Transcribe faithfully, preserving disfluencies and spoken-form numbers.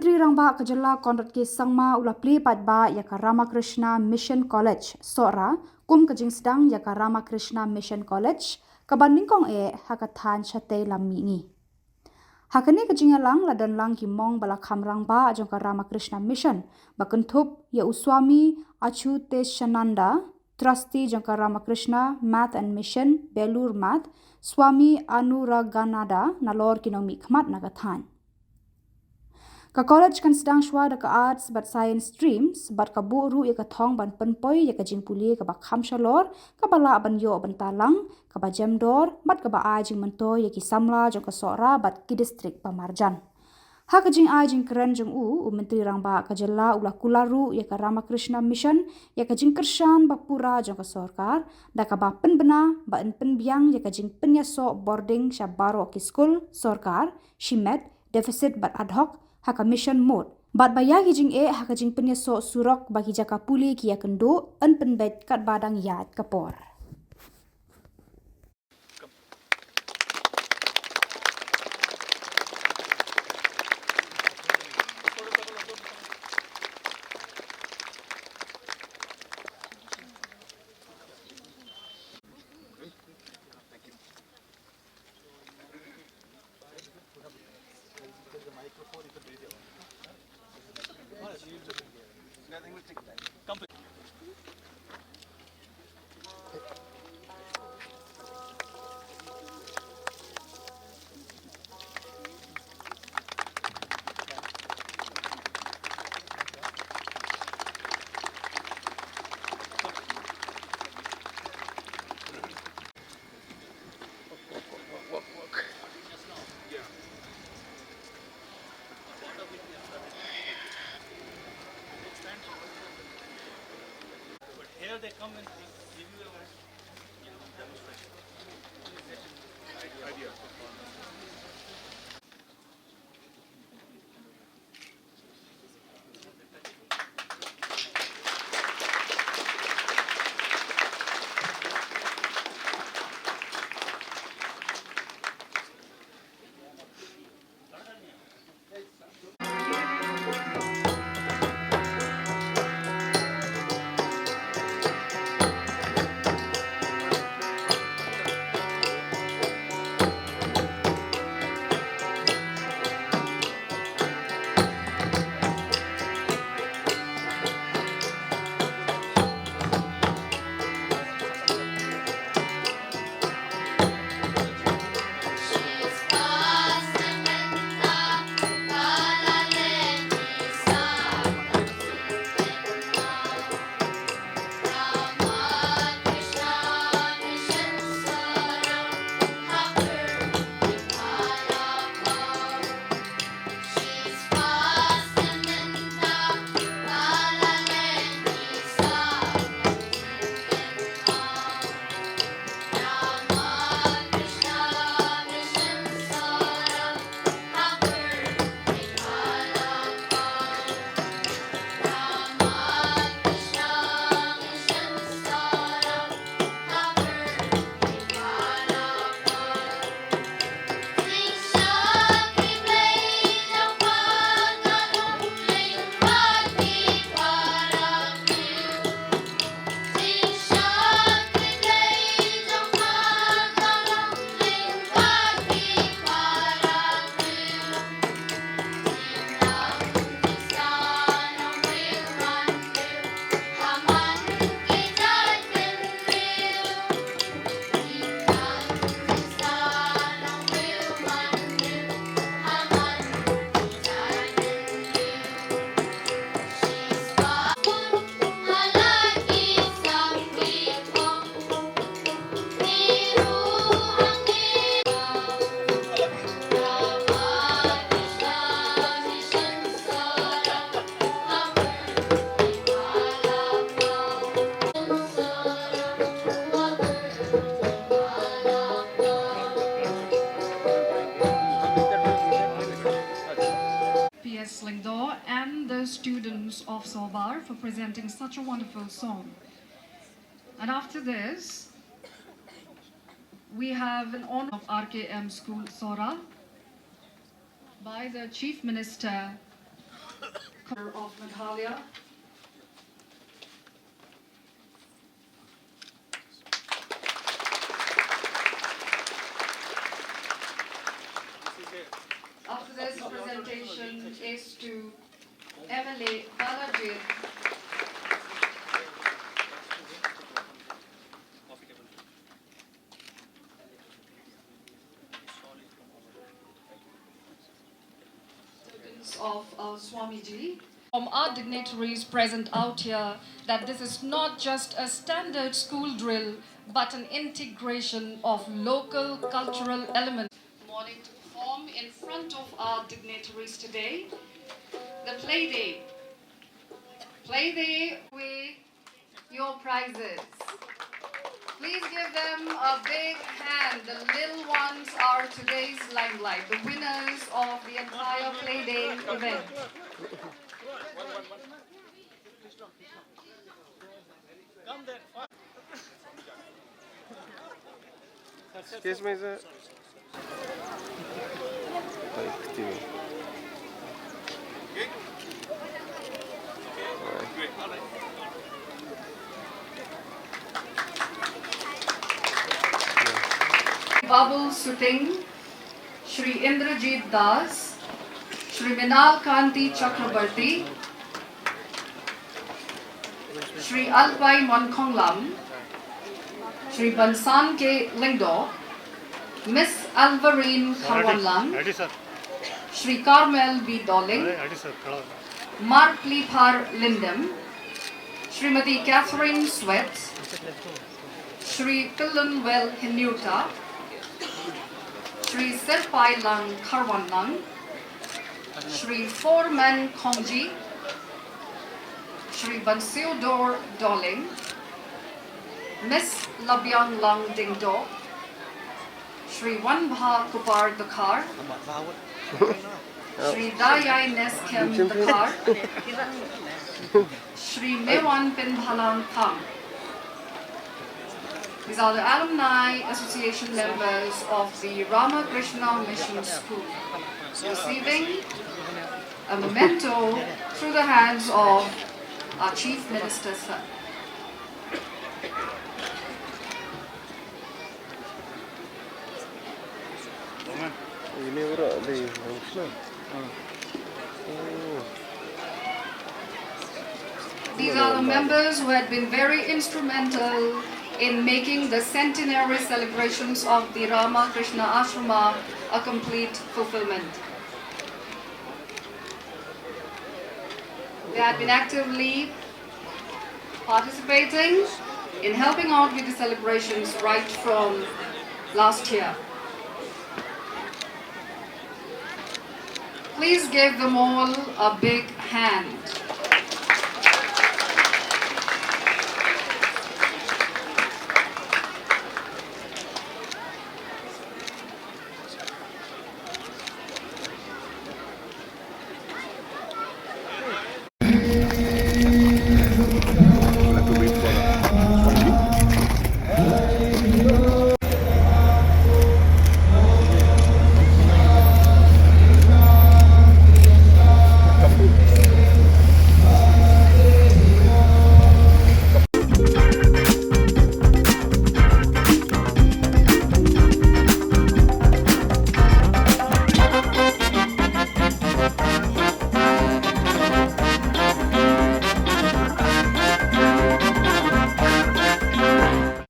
Tri Rangbah ka jylla Conrad K Sangma u la plie paidbah ïa ka Ramakrishna Mission College, Sohra, kum ka jingsdang ïa ka Ramakrishna Mission College, kaba nyngkong eh ha ka thaiñ shatei lam mihngi. Ha kane ka jingïalang la don lang ki monk ba la kham rangbah jong ka Ramakrishna Mission, ba kynthup ïa u Swami Achuteshananda, Trustee jong ka Ramakrishna Math and Mission, Belur Math, Swami Anuragananda, nalor ki nongmihkhmat na ka thaiñ. Ka college kan sdang shuwa da ka Arts bad Science streams, bad ka buh ruh ïa ka thong ban pynpoi ïa ka jingpule kaba kham shalor, kaba lah ban ïoh bynta lang, kaba jem dor, bad kaba ai jingmyntoi ïa ki samla jong ka Sohra bad ki district ba marjan. Ha ka jingai jingkren jong u, u Myntri Rangbah ka jylla u la kular ruh ïa ka Ramakrishna Mission ïa ka jingkyrshan ba pura jong ka sorkar, da kaba pynbna ba yn pynbiang ïa ka jingpynïasoh boarding sha baroh ki skul sorkar shimet, deficit bad ad hoc ha ka mission mode, bad ba ïa ki jingeh ha ka jingpynïasoh surok ba ki jaka pule ki ïakynduh yn pynbeit katba dang ïaid ka por. Here they come and give you a, you know, demonstration. Idea. P S Lyngdoh and the students of Sorbar for presenting such a wonderful song. And after this, we have an honor of R K M School Sohra by the Chief Minister of Meghalaya. After this, the presentation is to M L A Balajied. Of, uh, Swamiji. From our dignitaries present out here that this is not just a standard school drill, but an integration of local cultural elements. Morning to perform in front of our dignitaries today. The play day. Play day with your prizes. Please give them a big hand. The little ones are today's limelight, the winners of the entire play day event. Excuse me, sir. Babul Suting, Shri Indrajit Das, Shri Minal Kanti Chakrabarti, Shri Alpai Monkhonglam, Shri Bansan K Lyngdoh, Miss Alvarine Kharwanlang, Shri Carmel B Doling, Marpliphar Lyngdoh, Shrimati Catherine Sweat, Shri Killunwell Hynniewta, Shri Serpailang Kharwanlang, Shri Foreman Khongji, Shri Bansiodor Doling, Miss Labianglang Dingdoh, Shri Wanbha Kupar Dkhar, Shri Dayai Neskem Dkhar, Shri Mewan Pinbhalang Thang. These are the alumni association members of the Ramakrishna Mission School, receiving a memento through the hands of our Chief Minister, sir. Ini orang di Ramakrishna. These are the members who had been very instrumental in making the centenary celebrations of the Ramakrishna Ashrama a complete fulfillment. They had been actively participating in helping out with the celebrations right from last year. Please give them all a big hand.